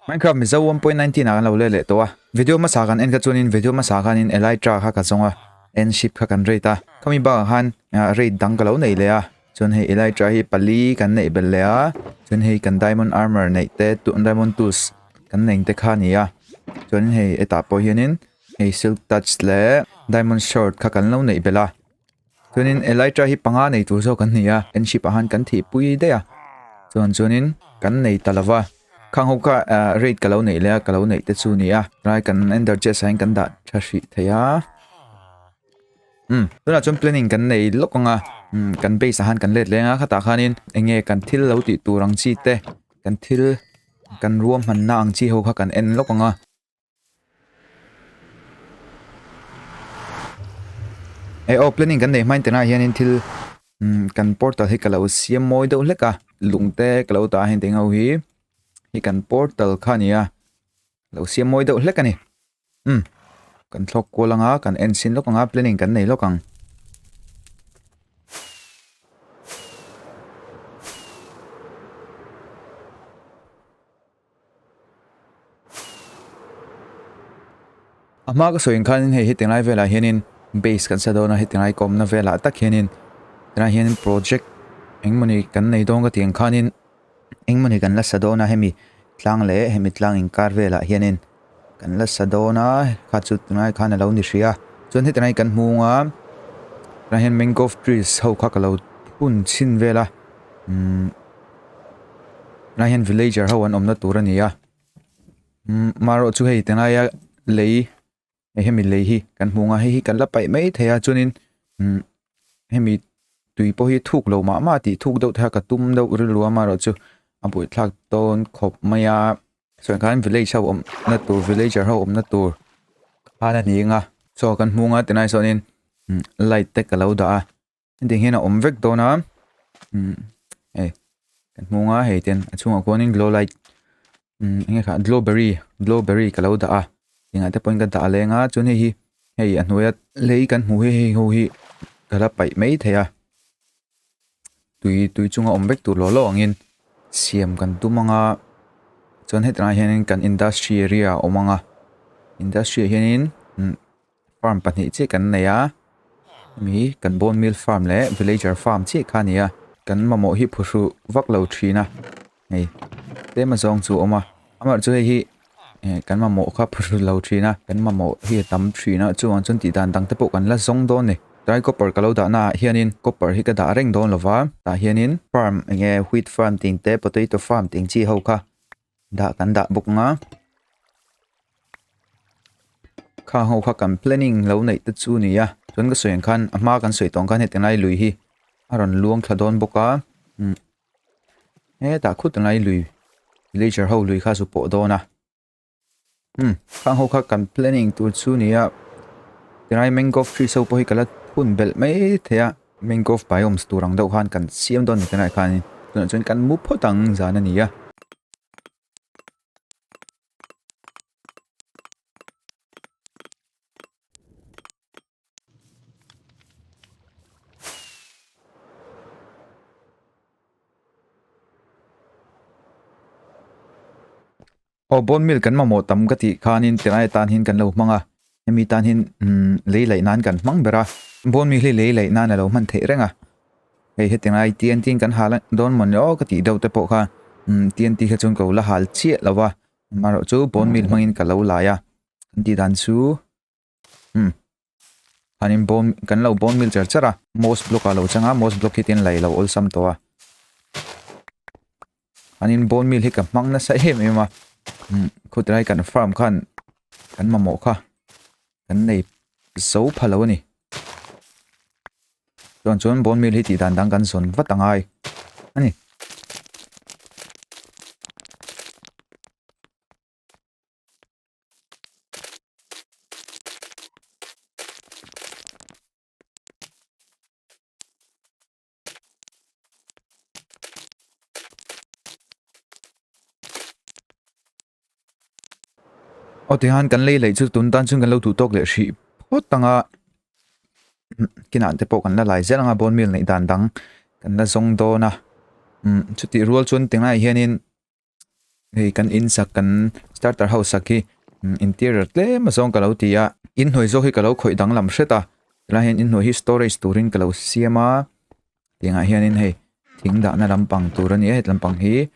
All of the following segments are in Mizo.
Minecraft Mizo 1.19 ah kan lo let leh tawh a, video hmasa kan en kha chuanin video hmasa khanin Elytra kha ka zawng a, end ship kha kan rate a, khami bakah khan rate dang ka lo nei leh a, chuan hei Elytra hi pali kan neih belh leh a, chuan hei kan diamond armor neih te diamond tools kan neih te kha a ni a, chuanin hei hetah pawh hianin hei silk touch leh diamond sword kha kan lo neih belh a. Chuanin Elytra hi panga nei tur zawk an ni a, end ship ah khan kan thih pui daih a, chuan chuanin kan nei ta lova, khang ho kha ah rate ka lo neih leh a ka lo neih te chu a ni a, tlai kan ender chest ah hian kan dah tha hrih thei a, umm tunah chuan planning kan nei lawk ang a, umm kan base ah khan kan let leng a khatah khanin eng nge kan thil lo tih tur ang chi te kan thil kan ruahmanna ang chi ho kha kan en lawk ang a. E aw planning kan neih hmain tunah hianin thil umm kan portal hi ka lo siam mawi deuh hlek a lung te ka lo dah a heng ho hi hi kan portal kha a ni a lo siam mawi deuh hlek a ni umm kan thlawk kual anga kan en sin lawk anga planning kan nei lawk ang. A hma ka sawi ang khanin hei heti lai velah hianin base kan sa dawn a heti lai kawmna velah tak hianin tilai hianin project engmawni kan nei dawn ka tih ang khanin engmawni kan la sa dawn a hemi tlang leh hemi tlang inkar velah hianin kan la sa dawn a kha chu tunlai khan a lo ni hrih a chuan heti lai kan hmung a tunah hian mangrove trees ho kha ka lo phun chhin vel a umm. Tunah hian villager ho an awmna tur a ni a umm marawh chu hei tingaia lei hei hemi lei hi kan hmu ang a hei hi kan la paih mai thei a chuanin umm hemi tui pawh hi thuk lo mah mah tih thuk deuh te kha ka tum deuh rilru a marawh chu a buaithlak dawn khawp mai a chuan khan village ho awmna tur villager ho awmna tur khan a ni ang a chaw kan hmu ang a tinai sawnin light te ka lo dah a. Hetiang hian a awm vek dawn a umm hei kan hmung a hei ten a chhungah khuanin glow light umm enge kha glowberry glowberry ka lo dah a engah te pawhin ka dah leng a chuan hei hi hei a hnuaia lei kan hmuh hi hei ho hi ka la paih mai thei a tui tui chunga awm vek tur law law angin siam kan tum ang a chuan hetlaiah hianin kan industry area a awm ang a industry ah hianin umm. Farm pahnih chiah kan nei a hemi kan bone meal farm leh villager farm chiah kha a ni a kan mamawh hi phuhru vak lo thin a hei tlem azawng chu a awm a amaherawhchu hei hi eh kan mamawh kha phuhru lo thin a kan mamawh hi a tam thin a chuvang chuan tih dan dang te pawh kan la zawng dawn a ni dry copper ka lo dah naah hianin copper hi ka dah reng dawn lova tah hianin farm eng nge wheat farm ting te potato farm ting chi ho kha Dah kan dah bawk ang a. Kha ho kha kan planning lo neih te chu ni a. Chuan ka sawi ang khan a hma kan sawi tawh ang khan heti lai lui hi a rawn luang thla dawn bawk a. Umm hetah khut lai lui villager ho lui kha zu pawh dawn a. Umm khang ho kha kan planning tur chu ni a. Tilai mangrove trees ho pawh hi ka la phun belh mai thei a. Mangrove biomes tur ang deuh khan kan siam dawn ni tilai khanin tunah chuan kan mu phawt ang zan a ni a. Aw bone meal kan mamawh tam ka tih khanin tilai atan hian kan lo hmang a hemi tan hian umm lei laih nan kan hmang ber a bone meal hi lei laih nan a lo hman theih reng a hei heti ngai TNT in kan hal dawn mawni aw ka tih deuh te pawh kha umm TNT kha chuan ka lo la hal chiah lo va amaherawh chu bone meal hmangin ka lo lai a kan tih dan chu umm hanin bone kan lo bone meal char char a moss block ah lo chang a moss block hi tin lei lo awlsam tawh a hanin bone meal hi ka hmang nasa em em a umm khawtlai kan farm khan kan mamawh kha kan nei zo pha lo a ni. Chuan chuan bone meal hi tih dan dang kan zawn vat a ngai a ni. Aw tihian kan lei lei chu tun tan chuan kan lo duh tawk leh hrih phawt ang a kinah te pawh kan la lai zel ang a bone meal neih dan dang kan la zawng dawn a umm chutih rual chuan tinglaiah hianin. Hei kan in sak kan starter house sak hi interior tlem azawng ka lo ti a inhnuai zawk hi ka lo khawih danglam hret a tilai hian inhnuai hi storage turin ka lo siam a tiangah hianin hei thing dahna lampang tur a ni a heti lampang hi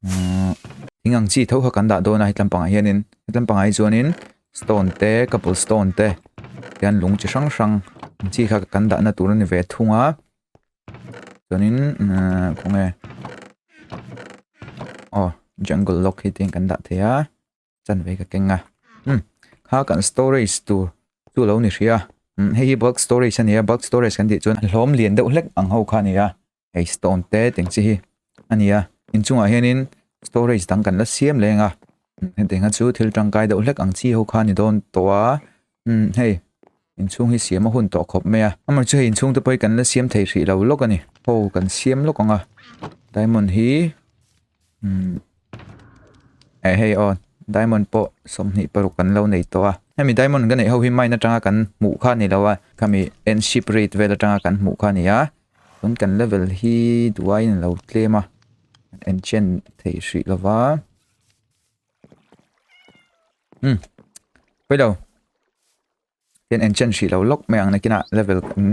uhh thing ang chi tho kha kan dah dawn a heti lampangah hianin heti lampangah hi chuanin stone te cobble stone te tian lung chi hrang hrang ang chi kha kan dahna tur a ni ve thung a. Chuanin ahh khawnge aw jungle lock hi te kan dah thei a chanve ka keng a umm kha kan storage tur chu a lo ni hrih a umm hei hi bulk storage a ni a bulk storage kan tih chuan hlawm lian deuh hlek ang ho kha a ni a hei stone te teng chi hi a ni a inchungah hianin storage dang kan la siam leng a hetiang kha chu thil tangkai deuh hlek ang chi ho kha a ni dawn tawh a umm hei inchhung hi siam a hun tawh khawp mai a amah chu hei inchhung te pawh hi kan la siam thei hrih lo lawk a ni ho kan siam lawk ang a diamond hi umm eh hei aw diamond pawh 26 kan lo nei tawh a hemi diamond kan neih ho hi mine atanga kan hmuh kha a ni lo a khami end ship rate vel atanga kan hmuh kha a ni a tun kan level hi duaiin a lo tlem a enchant thei hrih lo va umm pawilo hian enchant hrih lo lawk mai ang nakinah level kan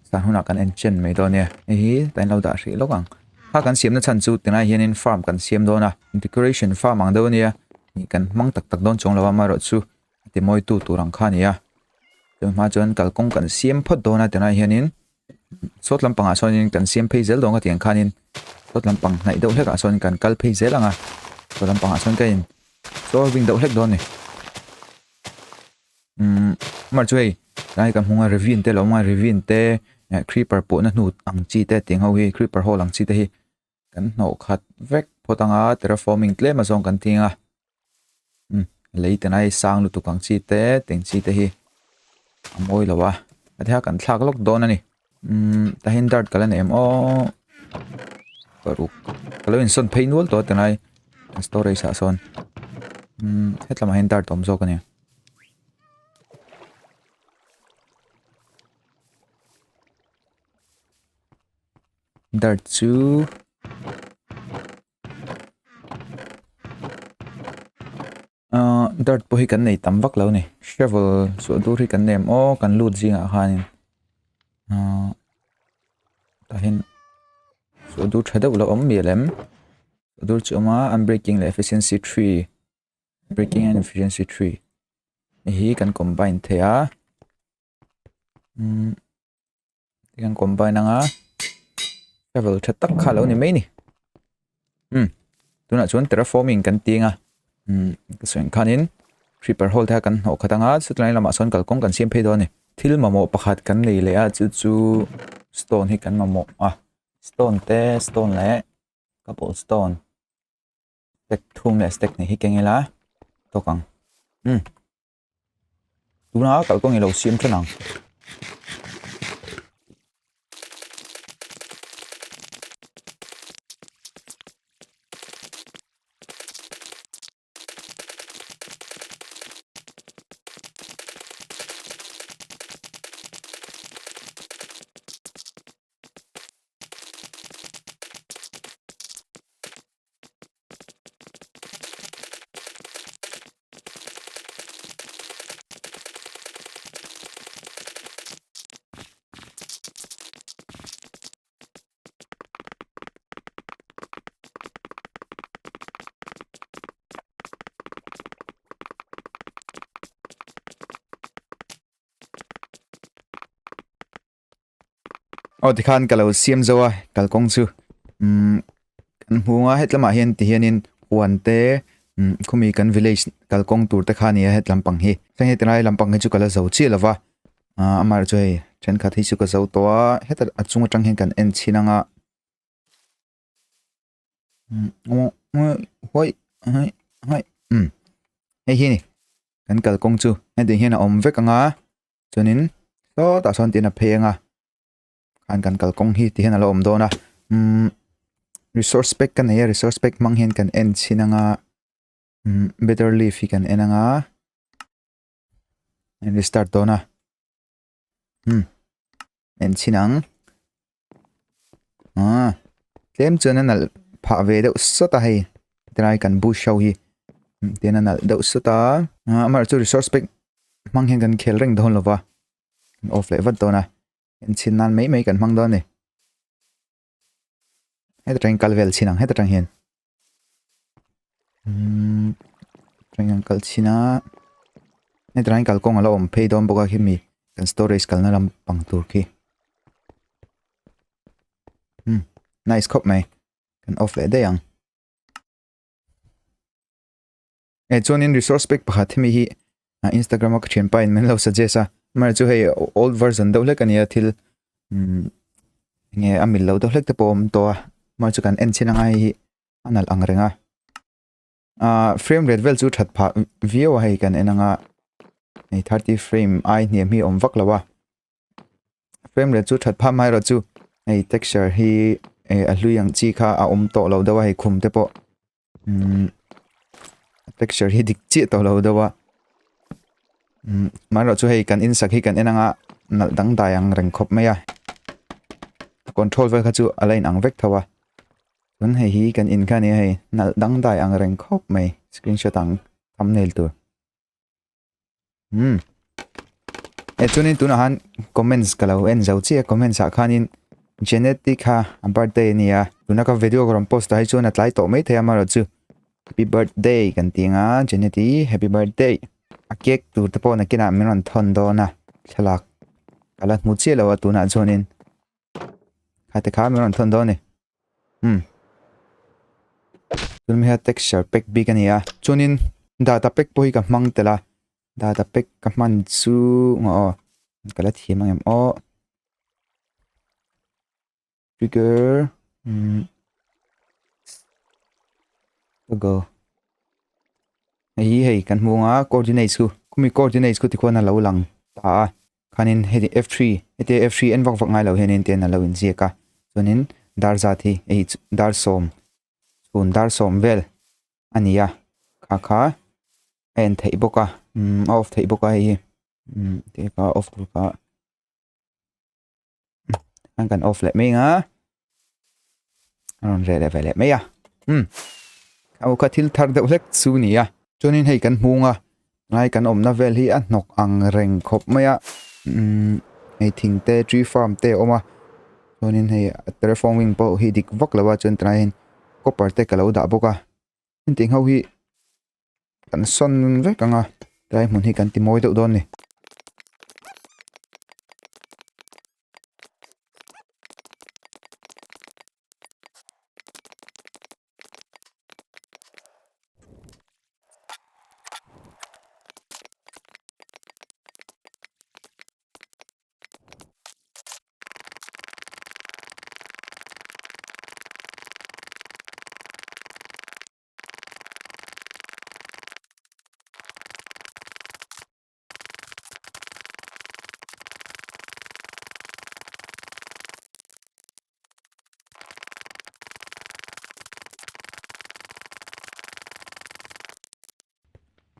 san hunah kan enchant mai dawn nia hei hi tain lo dah hrih lawk ang kha kan siamna chhan chu tunlai hianin farm kan siam dawn a decoration farm ang deuh ania kan hmang tak tak dawn chuang lo a amaherawh chu a ti mawi tu tur ang kha a ni a chuan hma chuan kalkawng kan siam phawt dawn a tunlai hianin sawt lampangah sawnin kan siam phei zel dawn ka tih ang khanin sawt lampang hnaih deuh hlekah sawn kan kal phei zel ang a sawt lampangah sawn ka in solving deuh hlek dawn a ni umm amah chu hei tlai kan hmung a ravine te a lo awm a ravine te eh creeper pawhna hnu ang chi te tiang ho hi creeper hole ang chi te hi kan hnawh khat vek phawt ang a terraforming tlem azawng kan ti ang a umm lei te nai sang lutuk ang chi te teng chi te hi a mawi lo a a thei a kan thlak lawk dawn a ni umm tah hian dirt ka la nei em aw paruk ka lo insawn phei nual tawh a tilai storage ah sawn umm hetlamah hian dirt a awm zawk a ni. Dirt chu ahh dirt pawh hi kan nei tam vak lo a ni shovel suah dur hi kan nei em aw kan lut zingah khanin ahh tah hian suah dur tha deuh lo awm mial em suah dur chu a awm a unbreaking leh efficiency tree breaking and efficiency tree hei hi kan combine thei a umm. Kan combine anga travel tha tak kha lo ni mai ni um tunah chuan terraforming kan ti anga um ka sawi ang khanin creeper hole te kha kan hnawh khat anga chutlai lamah sawn kalkawng kan siam phei dawn a ni thil mamawh pakhat kan nei leh a chu chu stone hi kan mamawh a stone te stone leh cobble stone stack thum leh stack hnih hi keng ila tawk ang um. Tuna kalkawng i lo siam than ang. Aw tikhan ka lo siam zo a kalkawng chu umm kan hmu a hetlamah hian ti hianin huan te umm khumi kan village kalkawng tur te kha a ni a hetlam pang hi heng heti lai lampang hi chu ka la zo chiah lo va ah amaherawhchu hei thenkhat hi chu ka zo tawh a heta a chung atang hian kan en chhin ang a umm hei hi a ni kan kalkawng chu hetiang hian a awm vek ang a. Chuanin sawtah sawn tiin a phei ang a khan kan kalkawng hi ti hian a lo awm dawn a umm resource pack ka nei a resource pack hmang hian kan en chhin ang a umm better leaf hi kan en ang a en restart dawn a umm en chhin ang ah tlem chuan a nalh phah ve deuh sawt a hei. Hetilai kan bush ho hi tian a nalh deuh sut a. Amaherawhchu resource pack hmang hian kan khel reng dawn lova kan off leh vat dawn a. Enchhin nan mai mai kan hmang dawn a ni. Heta tangin kal vel chhin ang heta tang hian. Umm tangin an kal chhin a. Heta tangin kalkawng a la awm phei dawn bawk a khimi kan storage kalna lampang tur khi. Umm nice khawp mai. Kan off leh daih ang. E chuanin resource pack pakhat hemi hi Instagram a ka thianpa in min lo suggest a amaherawh chu hei old version deuh hlek ania thil umm enge a mil lo deuh hlek te pawh a awm tawh a amaherawh chu kan en chhin anga hei hi a nalh ang reng a ah frame rate vel chu that phah viau a hei kan en anga hei 30 frame ai hniam hi a awm vak lo a frame rate chu that phah mai erawh chu hei texture hi eh a hlui ang chi kha a awm tawh lo deuh a hei khum te pawh umm texture hi dik chiah tawh lo deuh a umm amaherawh chu hei kan insak hi kan en anga nalh dangdai ang reng khawp mai a control vel kha chu a la inang vek tho a chuan hei hi kan in kha a ni a hei nalh dangdai ang reng khawp mai screenshot ang thumbnail tur. Umm e chuanin tunah han comments ka lo en zo chiah a comments ah khanin Jeanette-i kha a birthday a ni a tuna ka video ka rawn post ah hi chuan a tlai tawh maithei a amaherawh chu happy birthday kan tih ang a Jeanette-i happy birthday a cake tur te pawh nakinah min rawn thawn dawn a thlalak ka la hmu chiah lo a tunah chuanin kha te kha min rawn thawn dawn a ni. Umm. Tun hi a texture pack bik a ni a. Chuanin data pack pawh hi ka hmang tel a. Data pack ka hman chu ngaw aw. Ka la thiam ang em aw. Trigger. Umm. Toggle. Hei hi hei kan hmu anga coordinates khu. Khumi coordinates khu tikhuan a lo lang ta a. Khanin heti F3 heti F3 en vak vak ngai lo hianin tian a lo inziak a chuanin dar zat hi hei dar sawm chhun dar sawm vel a ni a kha kha a en theih bawk a umm a off theih bawk a hei hi umm tih kha off tur kha an kan off leh mai ang a a rawn reh leh ve leh mai a umm aw kha thil thar deuh hlek chu a ni a chuanin hei kan hmung a ngai kan awmna vel hi a hnawk ang reng khawp mai a umm hei thing te tree farm te a awm a chuanin hei terraforming pawh hi dik vak lo a chuan tunah hian copper te ka lo dah bawk a hetiang ho hi kan sawn vek ang a tlai hmun hi kan ti mawi deuh dawn a ni.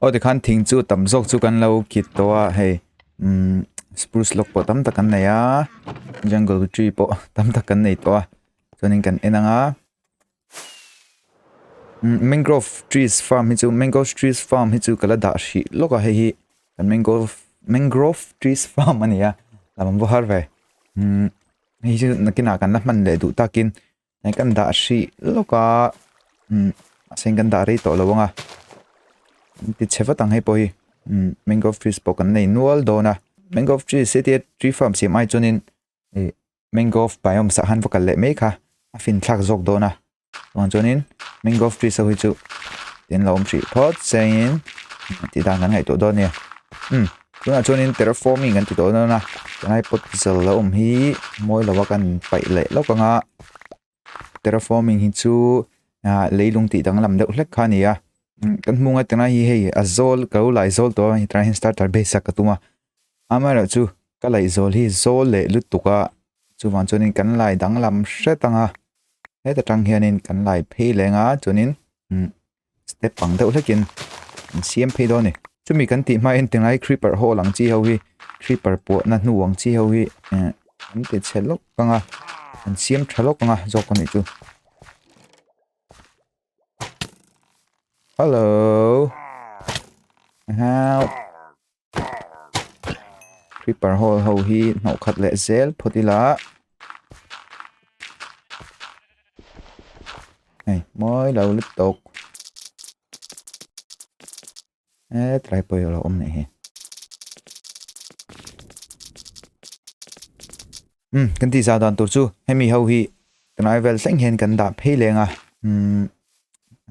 Aw tikhan thing chu tam zawk chu kan lo kit tawh a hei umm spruce log pawh tam tak kan nei a jungle tree pawh tam tak kan nei tawh a chuanin kan en ang a. Mangrove trees farm hi chu mangrove trees farm hi chu ka la dah hrih lawk a hei hi kan mangrove mangrove trees farm a ni a lam an va har ve umm hei chu nakinah kan la hman leh duh takin hei kan dah hrih lawk a umm mahse kan dah rei tawh lo ang a ti chhe vat ang hei pawh hi umm mangrove trees pawh kan nei nual dawn a mangrove trees hetia tree farm siam ai chuanin ih mangrove biome ah khan va kal leh mai kha a fin thlak zawk dawn a chuan chuanin mangrove trees ho hi chu tin lo awm hrih phawt chengin tih dan kan ngaihtuah dawn a nia umm tunah chuanin terraforming kan ti tawh dawn a tunlai pot zal lo awm hi mawi lo a kan paih leh lawk ang a terraforming hi chu ah leilung tih danglam deuh hlek kha a ni a kan hmung a tunlai hi hei a zawl ka lo lai zawl tawh a hetlai hian starter base a ka tum a Amaherawhchu ka laihzawl hi zawl leh lutuk a, chuvang chuanin kan lai danglam hret ang a, heta tang hianin kan lai phei leng a, chuanin umm step ang deuh hlekin an siam phei dawn a ni. Chumi kan tih hmain tinglai creeper hall ang chi ho hi creeper puahna hnu ang chi ho hi eh an ti chhe lawk ang a, an siam tha lawk ang a zawk a nih chu. Hello. How? Creeper hole ho hi hnawh khat leh zel phawt ila. Hei, mawi lo lutuk. E tlai pawh a lo awm nih hi. Um kan tih zau dan tur chu hemi ho hi tunlai vel thleng hian kan dah phei leng a um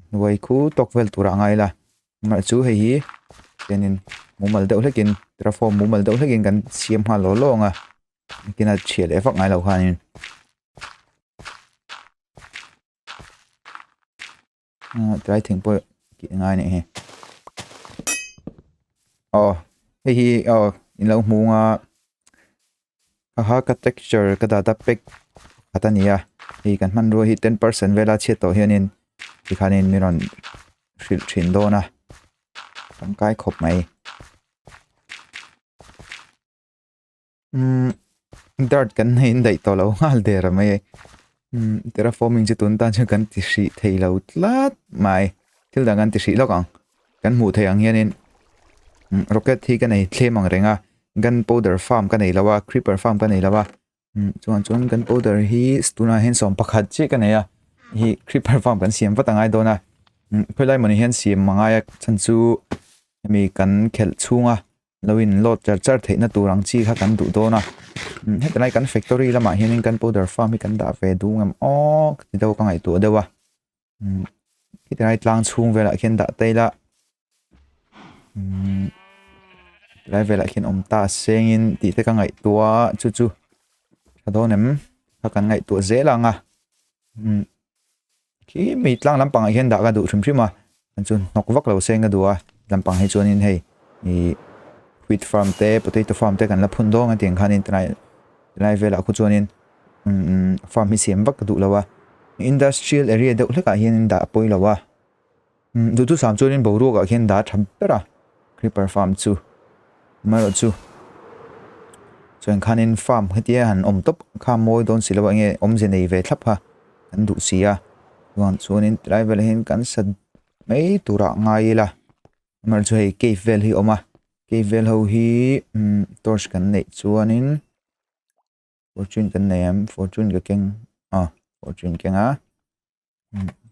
hnuai khu tawk vel turah a ngai la amah chu hei hi chuanin mumal deuh hlekin terraform mumal deuh hlekin kan siam nghal law law ang a engtin a chhia leh vak ngai lo khanin. Tlai thing pawh tih ngai nih hi aw hei hi aw in lo hmu anga aha ka texture ka data pack khat a ni a hei kan hmanrua hi ten percent vela chhiat tawh hianin tikhanin min rawn hrilh thin dawn a tangkai khawp mai. Umm dirt kan nei in daih tawh lo nghal der a mai umm terraforming chu tun tan chuan kan ti hrih thei lo tlat mai thil dang kan ti hrih lawk ang kan hmuh theih ang hianin umm rocket hi ka nei thlem ang reng a gunpowder farm ka nei lo a creeper farm ka nei lo a umm chuan chuan gunpowder hi tunah hian sawm pakhat chiah ka nei a hei creeper farm kan siam vat a ngai dawn a umm khawilai mawni hian siam a ngai a chhan chu hemi kan khelh chhung a. Lo in load char char theihna tur ang chi kha kan duh dawn a heti lai kan factory lamah hianin gunpowder farm hi kan dah ve duh ngam aw ka ti deuh a ka ngaihtuah deuh a heti lai tlang chhung velah khian dah ta ila helai velah khian awm ta sengin tih te ka ngaihtuah a chu chu tha dawn em kha kan ngaihtuah zel ang a. Khi mi tlang lampangah hian dah ka duh hrim hrim a chuan chu hnawk vak lo seng ka duh a lampang hi chuanin hei ih wheat farm te potato farm te kan la phun dawn a tiang khanin tilai tilai velah khu chuanin umm farm hi siam vak ka duh lo a industrial area deuh hlekah hianin dah a pawi lo a umm duhthusam chuanin boruakah khian dah a tha ber a creeper farm chu amaherawhchu chuan khanin farm hetia han awm tawp kha mawi dawn si lo a enge awmze nei ve thlap kha kan duh si a chuan chuanin tilai velah hian kan sa mai turah ngai ila amaherawhchu hei cave vel hi a awm a cave vel ho hi umm torch kan neih chuanin fortune kan nei em fortune ka keng ah fortune keng a.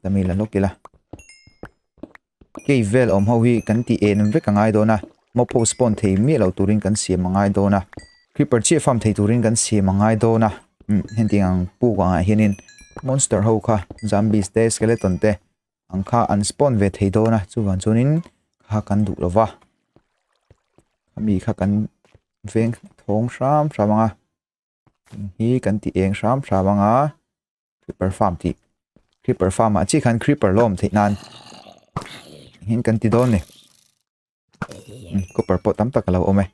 Tami la hlawk ila. Cave vel awm ho hi kan ti en vek a ngai dawn a. Mob ho spawn thei miah lo turin kan siam a ngai dawn a. Creeper chiah farm thei turin kan siam a ngai dawn a. Heng ang puk angah hianin monster ho kha zombies te skeleton te ang kha an spawn ve thei dawn a. Chuvang chuanin kha kan duh lo va. Khami kha kan veng thawng hram hram ang a. Hi kan ti eng hram hram ang a. Creeper farm tih Creeper farm ah chiah khan creeper la awm theih nan hian kan ti dawn ni copper pawh tam tak a lo awm e.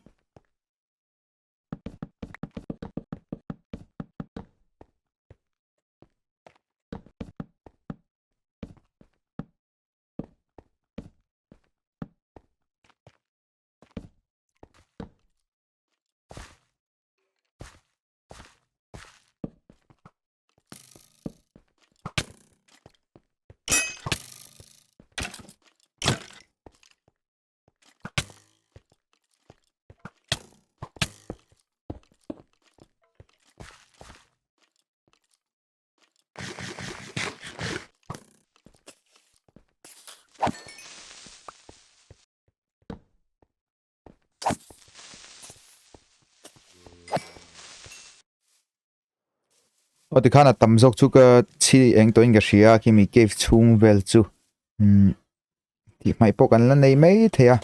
Aw tikhan a tam zawk chu ka chhi eng tawhin ka hria a khimi cave chhung vel chu umm tih hmaih pawh kan la nei mai thei a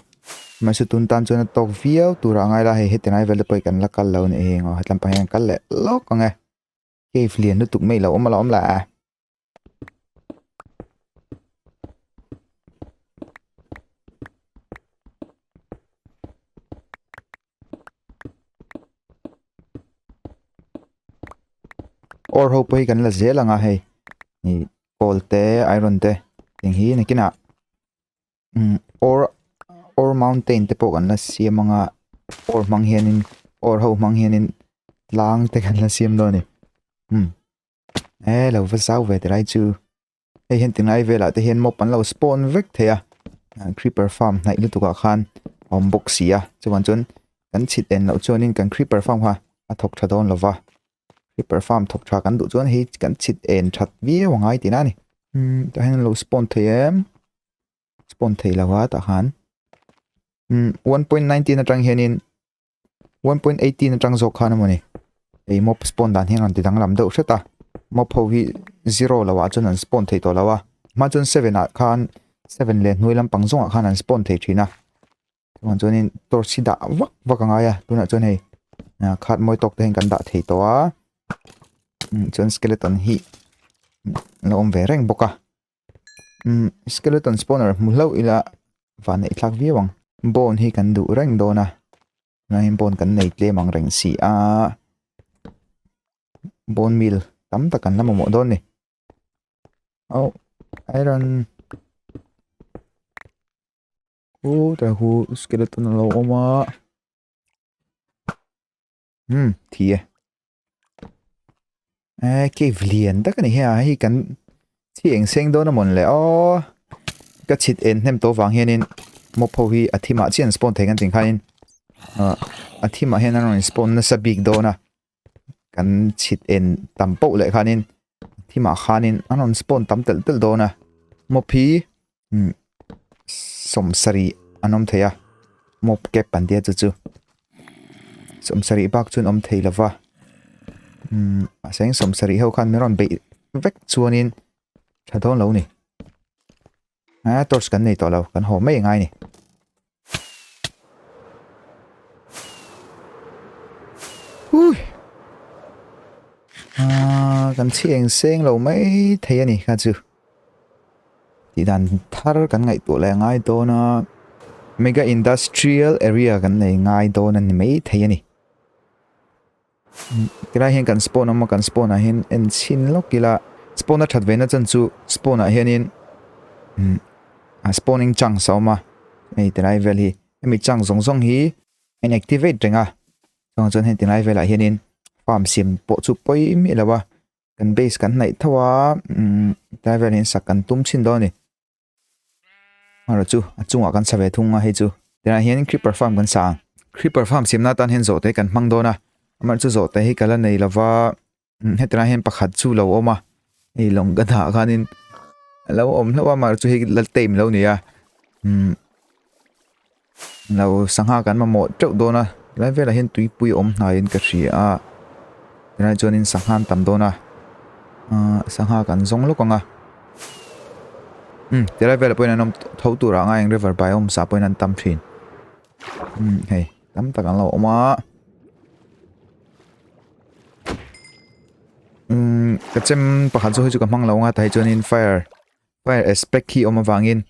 mahse tun tan chuan a tawk viau turah a ngai la hei heti lai vel te pawh hi kan la kal lo a nih hi eng aw hetlam pang hian kan kal leh lawk ang e cave lian lutuk mai lo awm a lo awm la a. Ore ho pawh hi kan la zel ang a hei ih coal te iron te eng hi nakinah umm ore ore mountain te pawh kan la siam ang a ore hmang hianin ore ho hmang hianin tlang te kan la siam dawn a ni umm e lo va zau ve ti lai chu hei hian tinglai velah te hian mob an lo spawn vek thei a. Creeper farm hnaih lutuk ah khan a awm bawk si a chuvang chuan kan chhit en loh chuanin kan creeper farm kha a thawk tha dawn lova creeper farm thawk tha kan duh chuan hei kan chhit en that viau a ngai tihna a ni umm tah hian an lo spawn thei em spawn thei lo a tah khan umm 1.19 atang hianin 1.18 atang zawk khan emawni hei mob spawn dan hian a rawn ti danglam deuh hret a mob ho hi zero lo ah chuan an spawn thei tawh lo a hma chuan seven ah khan seven leh hnuai lampang zawng ah khan an spawn thei thin a chuan chuanin torch hi dah vak vak a ngai a tunah chuan hei khat mawi tawk te hian kan dah thei tawh a chuan skeleton hi a lo awm ve reng bawk a. Umm skeleton spawner hmu hlauh ila van neih thlak viau ang bone hi kan duh reng dawn a tunah hian bone kan nei tlem ang reng si a bone meal tam tak kan la mamawh dawn a ni oh iron khutah khu skeleton a lo awm a umm thi e. Eh cave lian tak ani hei a hei kan thi eng seng dawn a mawn le aw ka chhit en hnem tawh vang hianin mob ho hi a thimah chiah an spawn thei kan tih khanin ah a thimah hian an rawn spawn nasa bik dawn a kan chhit en tam poh leh khanin thimah khanin an rawn spawn tam telh telh dawn a mob hi umm sawmsarih an awm thei a mob cap an tia chu chu sawmsarih bak chuan awm thei lova umm mahse eng sawmsarih ho khan min rawn beih vek chuanin tha dawn lo ni a torch kan nei tawh lo kan haw mai a ngai a ni. Ui ah kan chhi eng seng lo mai thei a ni kha chu tih dan thar kan ngaihtuah leh a ngai dawn a mega industrial area kan nei ngai dawn a ni mai thei a ni tilai hian kan spawn awm a kan spawn ah hian en chhin lawk ila spawn a that ve na chan chu spawn ah hianin a spawning chunks a awm a hei tilai vel hi hemi chunk zawng zawng hi a in activate reng a chuvang chuan hei tilai velah hianin farm siam pawh chu pawi miah lo a kan base kan hnaih tho a tilai velah hian sak kan tum chhin dawn a ni. Amaherawh chu a chungah kan sa ve thung a hei chu tunah hian creeper farm kan sa ang creeper farm siamna atan hian zawhte kan hmang dawn a amaherawh chu zawhte hi ka la nei lova hetilai hian pakhat chu lo awm a hei lawng ka dah khanin a lo awm hlauh a amaherawh chu hei la tame lo ni a umm lo sangha kan mamawh teuh dawn a helai velah hian tuipui awm hnaiin ka hria a tilai chuanin sangha an tam dawn a ahh sangha kan zawng lawk ang a umm tilai velah pawhin an awm tho turah a ngai ang river biomes ah pawhin an tam thin umm hei tam tak an lo awm a umm ka chem pakhat zawk hi chu ka hmang lo ang a tah hi chuanin fire Fire aspect hi awm avangin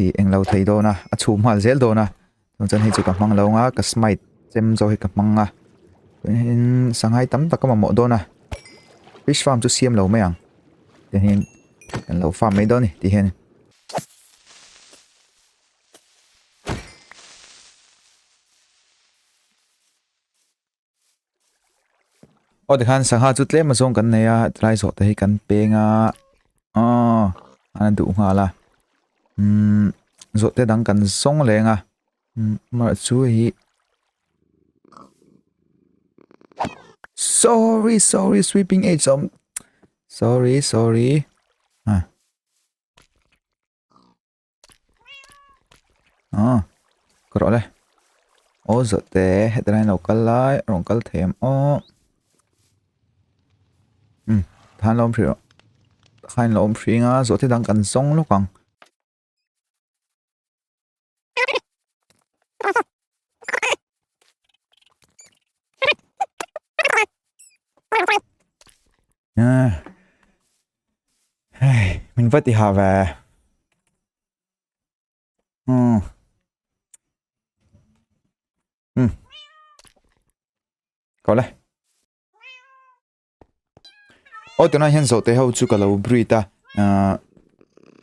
ih englo thei dawn a a chhum nghal zel dawn a chuan chuan hei chu ka hmang lo ang a ka smite chem zawk hi ka hmang a chuanin sanghai tam tak ka mamawh dawn a fish farm chu siam lo mai ang tihian kan lo farm mai dawn a ni tih hian. Aw tikhan sangha chu tlem azawng kan nei a tilai zawh te hi kan peng a aw a duh nghal a umm zawh te dang kan zawng leng a umm amaherawh chu hei hi sorry sorry sweeping age a awm sorry sorry ah. Ah, ka rawh le. Aw zawhte heti lai lo kal lai a rawn kal thei em aw. Um, khan lo awm hrih rawh. Khan lo awm hrih anga zawhte dang kan zawng lawk ang. Ah. Hei, min va ti hah ve. Hmm. Hmm. Ko le. O tunah hian zawhte ho chu ka lo breed a. Uh,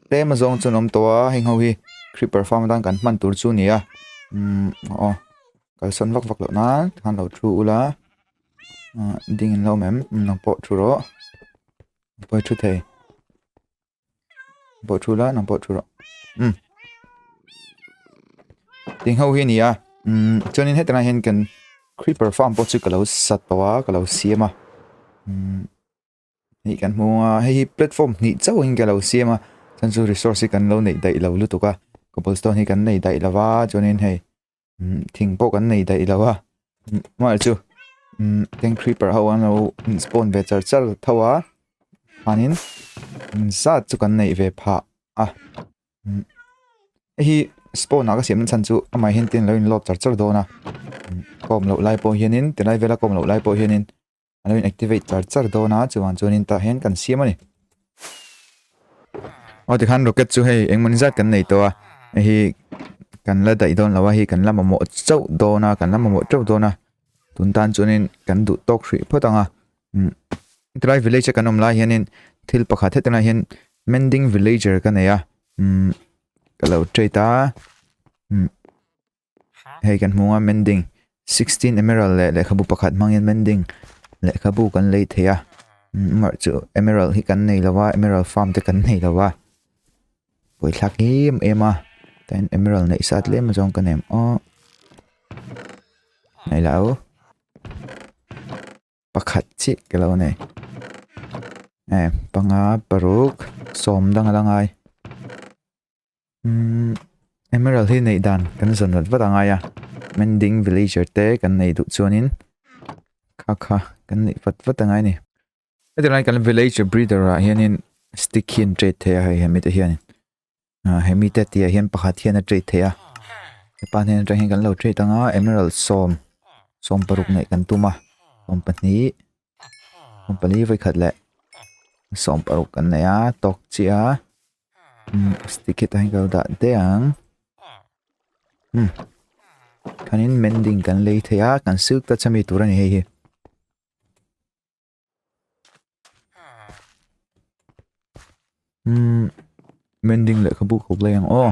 tlem azawng chuan awm tawh a, heng ho hi creeper farm atan kan hman tur chu ni a. Um, aw. Kalsawn vak vak loh nan khan lo thu ula. Uh, ding in lo awm em? Nang pawh thu rawh. Pawh thu thei. Pawh thu la, nang pawh thu rawh. Um. Ting ho hi a ni a umm chuanin heti lai hian kan creeper farm pawh chu ka lo sa tawh a ka lo siam a umm hei kan hmu a hei hi platform hnih chauh in ka lo siam a chuan chu resource hi kan lo neih daih lo lutuk a cobblestone hi kan nei daih lo va chuanin hei umm thing pawh kan nei daih lo a amaherawhchu chu umm tin creeper ho an lo spawn ve char char tho a chuanin zat chu kan neih ve phah a. Hei hi spawn ah ka siam na chhan chu amah hian tin a lo in load char char dawn a ka awm loh lai pawh hianin tilai vela ka awm loh lai pawh hianin a lo in activate char char dawn a chuvang chuanin tah hian kan siam a ni. Aw tikhan rocket chu hei engmawni zat kan nei tawh a hei hi kan la daih dawn lo a hei kan la mamawh chauh dawn a kan la mamawh teuh dawn a tun tan chuanin kan duh tawk hrih phawt ang a. Tilai village a kan awm lai hianin thil pakhat heti lai hian mending villager ka nei a umm ka lo trade a umm hei kan hmu a mending 16 emerald leh lehkhabu pakhat hmangin mending lehkhabu kan lei thei a umm chu emerald hi kan nei lo a emerald farm te kan nei lo a buaithlak em em a tin emerald neih sa tlem zawng ka nem aw nei lo. Pakhat chiah ka lo nei. Eh, panga paruk sawm dang a la ngai. Umm emerald hi neih dan kan zawn vat vat a ngai a. Mending villager te kan nei duh chuanin kha kha kan neih vat vat a ngai a ni. Heti lai kan villager breeder ah hianin stick hi an trade thei a hei hemi te hianin. Ah hemi te tih ah hian pakhat hian a trade theih a hepa hnen atang hian kan lo trade anga emerald sawm sawm paruk neih kan tum a sawm pahnih sawm pali vawikhat leh sawm paruk kan nei a tawk chiah a umm stick hi tah hian ka lo dah daih ang umm khanin mending kan lei thei a kan silk touch ami tur a ni hei hi. Umm mending lehkhabu khawp lai ang aw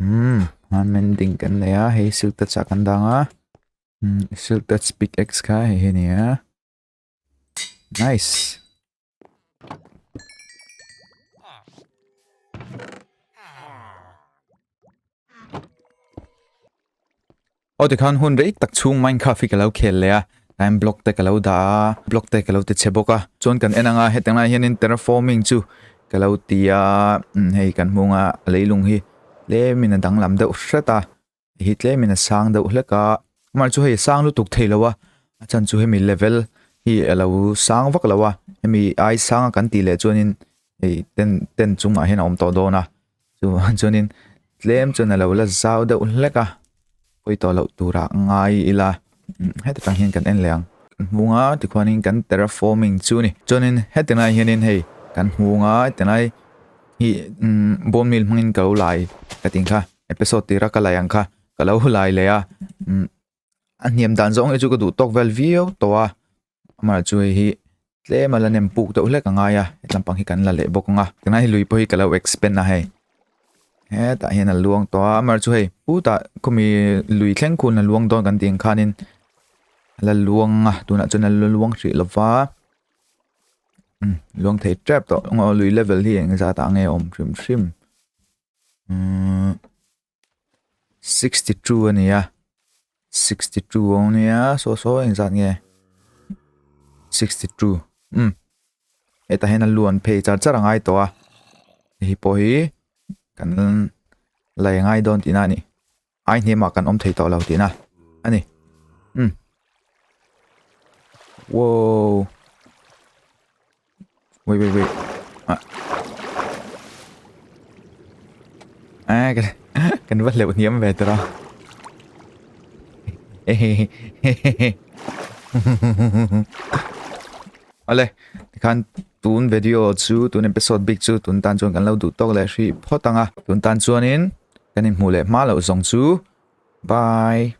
umm a mending kan nei a hei silk touch ah kan dang a umm silk touch pickaxe kha hei hi a ni a nice. Aw tikhan hun rei tak chhung Minecraft hi ka lo khel leh a, time block te ka lo dah a, block te ka lo ti chhe bawk a, chuan kan en anga hetiang lai hianin terraforming chu ka lo ti a, hei kan hmung a leilung hi tlemin a danglam deuh hret a, hi tlemin a sang deuh hlek a, amah chu hei a sang lutuk thei lo a, a chhan chu hemi level hi a lo sang vak lo a, hemi ai sang a kan tih leh chuanin hei ten ten chungah hian a awm tawh dawn a. Chuvang chuanin tlem chuan a lo la zau deuh hlek a pawi tawh loh turah ngai ila heta tang hian kan en leh ang kan hmung a tikhuanin kan terraforming chu a ni chuanin heti lai hianin hei kan hmung a heti lai hi umm bone meal hmangin ka lo lai ka tih kha episode tira ka lai ang kha ka lo lai leh a umm a hniam dan zawng hi chu ka duh tawk vel viau tawh a. Amah chu hei hi tlem a la nem puk deuh hlek a ngai a he tlampang hi kan la leh bawk ang a tunah hi lui pawh hi ka lo expand a hei hetah hian a luang tawh a amah chu hei putah khawmi lui thleng khun a luang dawn kan tih ang khanin a la luang a tunah chuan a la luang hrih lo va umm luang thei tep tawh ang aw lui level hi eng zat ah nge a awm hrim hrim umm. 62 a ni a 62 a nia saw saw engzat nge 62 um hetah hian a luan phei char char a ngai tawh a hei pawh hi kan lei ngai dawn tihna a ni ai hnemah kan awm thei tawh lo tihna a ni um wow Wait, wait, wait. Ah. À, cái cái vật liệu nhiễm về từ đó. Ale, khan tun video chu tun episode bik chu tun tan chuan kan lo duh tawk leh hrih phawt ang a. Tun tan chuanin kan inhmuh leh hma loh zawng chu. Bye.